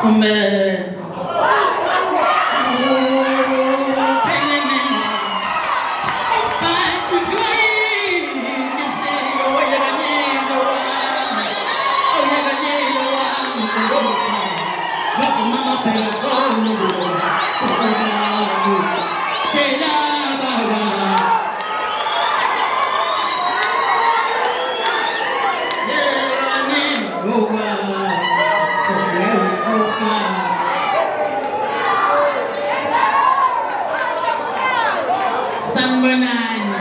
Amen. Sanibonani.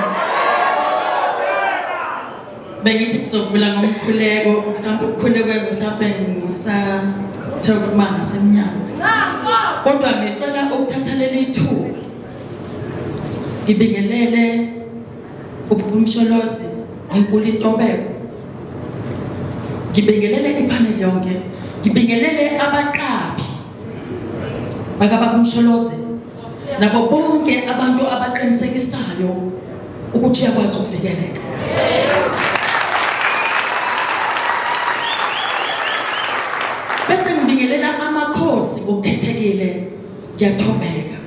Bengithi ngizovula ngomkhuleko, mhlawumbe ukukhuleko mhlawumbe ngisathe ukuma ngasemnyango. Kodwa ngicela ukuthatha leli thuba ngibingelele ubumsholozi ngenkulu intobeko. Ngibingelele iphaneli yonke, ngibingelele abaqaphi bakababumsholozi nabo bonke abantu abaqinisekisayo ukuthi uyakwazi ukuvikeleka. Bese ngibingelela amakhosi ngokukhethekile, ngiyathobeka.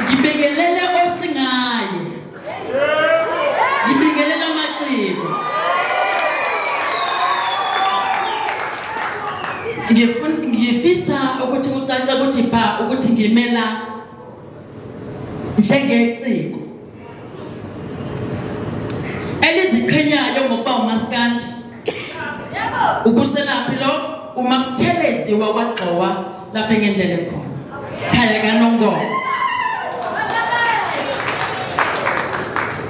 Ngibingelele osingaye. Ngibingelela amaciko. Ngifisa ukuthi kucace ukuthi bha ukuthi ngimela njengeciko eliziqhenyayo ngokuba umaskandi. Ubuselaphi lo uMaButhelezi wakwaGxowa lapha engendele khona khaya kaNongoma.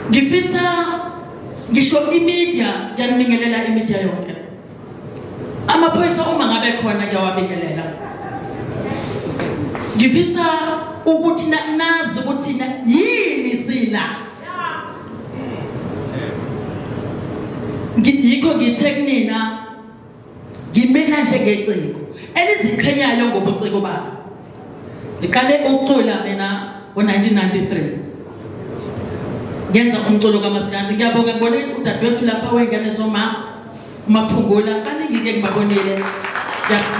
Ngifisa ngisho imedia, ngiyanibingelela imedia yonke. Amaphoyisa uma ngabe khona ngiyawabingelela. Ngifisa ukuthi nazi ukuthi yini sila. Yikho ngithe kunina ngimina njengeciko eliziqhenyayo ngobuciko balo. Ngiqale ukucula mina ngo-1993 ngenza umculo kamaskandi. Ngiyabonga ngibone udadewethu lapha wengane soma uMaphungula, baningi-ke ngibabonile.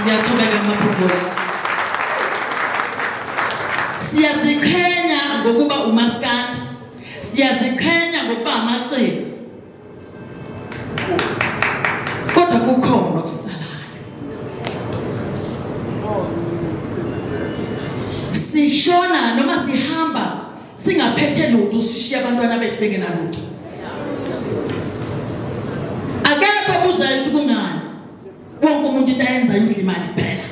Ngiyathobeka kuMaphungula. Siyaziqhenya ngokuba umaskandi, siyaziqhenya ngokuba amaciko, kodwa kukhona okusalayo. Sishona noma sihamba singaphethe lutho, sishiya abantwana bethu bengenalutho. Akekho obuzayo ukuthi kungani wonke umuntu into ayenzayo udla imali kuphela.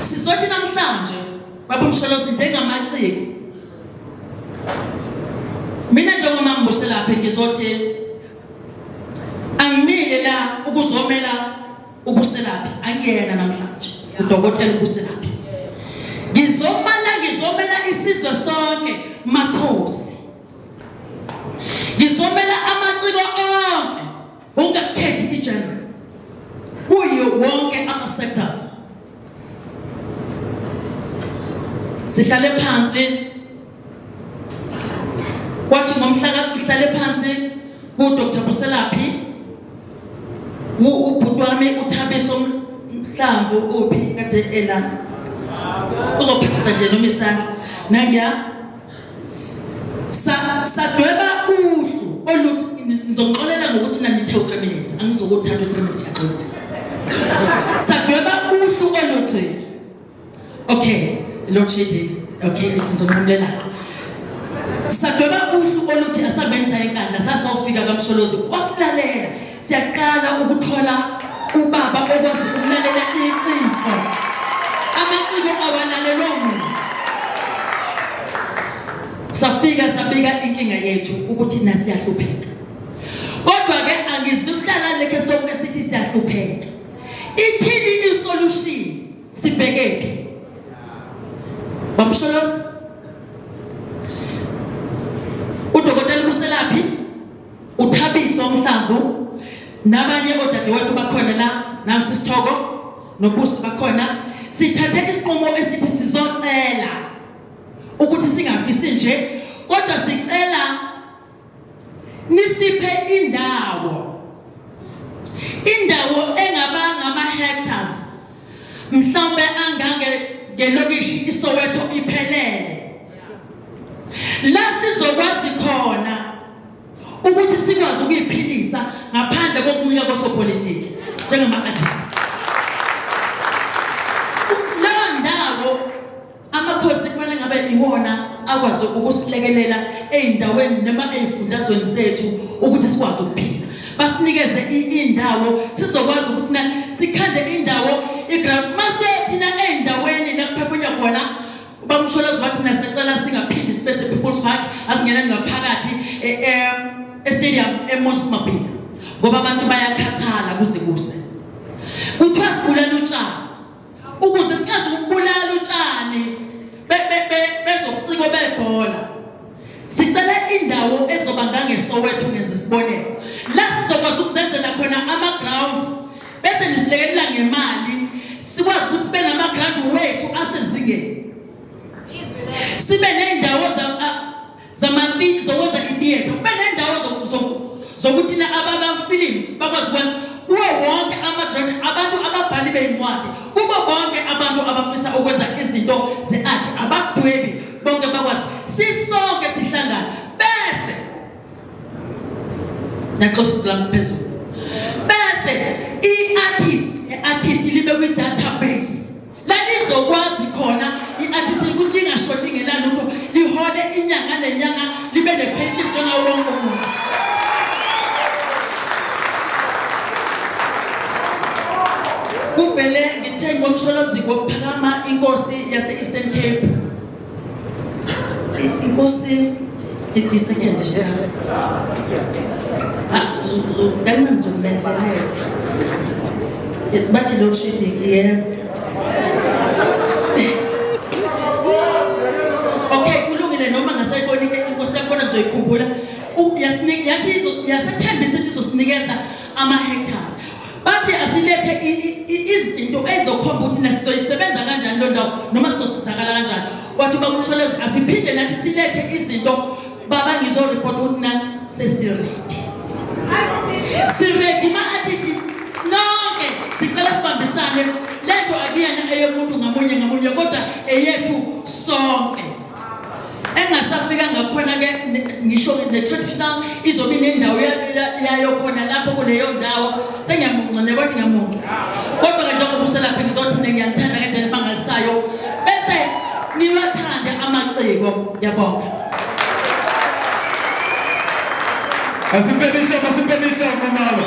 Sizothi namhlanje baba uMsholozi njengamaciko, mina njengoba ngibuselaphi ngizothi angimile la ukuzomela uBuselaphi, angiyena namhlanje udokotela uBuselaphi. Ngizomala, ngizomela isizwe sonke makhosi, ngizomela amaciko onke ungakhethi igender kuyo wonke ama sectors. Sihlale phansi kwathi ngomhla kuhlale phansi ku Dr Buselaphi, ubhuti wami uThabiso Mhlambu uphi kade ela uzophasa nje noma isandla nangiya sadweba uhlu oluthi ngizonixolela ngokuthi nanithe u-3 minutes, angizokuthatha u-3 minutes, ngiyaxolisa. Sadweba uhlu oluthi okay load shedding, okay ithi zonqamulela. Sadweba uhlu oluthi asambeni saye eNkandla, sasofika kaMsholozi wasilalela. Siyaqala ukuthola ubaba okwazi ukulalela iciko. Amaciko awalalelwa muntu. Safika sabika inkinga yethu ukuthi nasiyahlupheka, kodwa ke angizuhlala lekhe sonke sithi siyahlupheka. Ithini isolution? Sibhekephi bamsholozi? Udokotela uBuselaphi, uThabiso Mhlangu nabanye odadewethu bakhona la, nami sisithoko nobusi bakhona. Sithathe isinqumo esithi sizocela ukuthi singafisi nje, kodwa sicela nisiphe indawo. Indawo engaba ngama-hectares mhlawumbe angange ngelokishi iSoweto iphelele, la sizokwazi khona ukuthi sikwazi ukuyiphilisa ngaphandle kokuya kosopolitiki njengama-artist. Leyo ndawo amakhosi kufanele ngabe iwona akwazi ukusilekelela ey'ndaweni noma ey'fundazweni zethu ukuthi sikwazi ukuphila, basinikeze indawo sizokwazi ukuthi na sikhande indawo iground mase thina ey'ndaweni la kuphefunywa khona. Bamsholozi wathi nasecela singaphindi sibe se-People's Park, asingeneni ngaphakathi e-stadium eMoses Mabhida ngoba abantu bayakhathala kuze kuse. Kuthiwa sibulala utshani, ukuze singazi ukubulala utshani bezobuciko bebhola, sicela indawo ezoba ngangeSoweto, ngenza isibonelo, la sizokwazi ukuzenzela khona ama-ground, bese nisilekelela ngemali sikwazi ukuthi sibe nama-ground wethu asezingeni, sibe ney'ndawo zokwenza i-theatre, kube nendawo zokuthi na ababafilimu bakwazi ukwenza kuwo wonke ama-genre, abantu ababhali bey'ncwadi, kubo bonke abantu abafisa ukwenza izinto ze-art, abadwebi bonke bakwazi, sisonke sihlangane. Bese naxosha lami phezulu, bese i-artist ne-artist libe kwi-database la lizokwazi khona i-artist ukuthi lingashoni ngenalutho, lihole inyanga nenyanga, libe ne-payslip njengawo wonke umuntu. Kuvele ngithe ngomsholozi kokuphakama inkosi yase-Eastern Cape, inkosi i-second nje. Ah, kancane nje kumele bathi load shedding, yebo. Okay, kulungile, noma ngasayiboni ke inkosi yakhona, ngizoyikhumbula. Yathi yasethembisa ukuthi izosinikeza ama-hectares. Bathi asilethe izinto ezizokhomba ukuthi nasizoyisebenza kanjani lo ndawo noma sizosizakala kanjani. Wathi bakusholozi asiphinde nathi silethe izinto, baba ngizoripota ukuthi na sesi-ready, si-ready ma-artist nonke. Sicela sibambisane. Lento akuyena eyomuntu ngamunye ngamunye, kodwa eyethu sonke. Engasafika ngakhona-ke ngisho ne-traditional izobe inendawo yayo khona lapho kuleyo ndawo. Sengiyamunca niyabona, ngiyamunca, kodwa-ke njengoba uselapha ngizothi ngiyanithanda ngendlela emangalisayo, bese niwathande amaciko. Ngiyabonga. Asiphenisha, asiphenisha mama.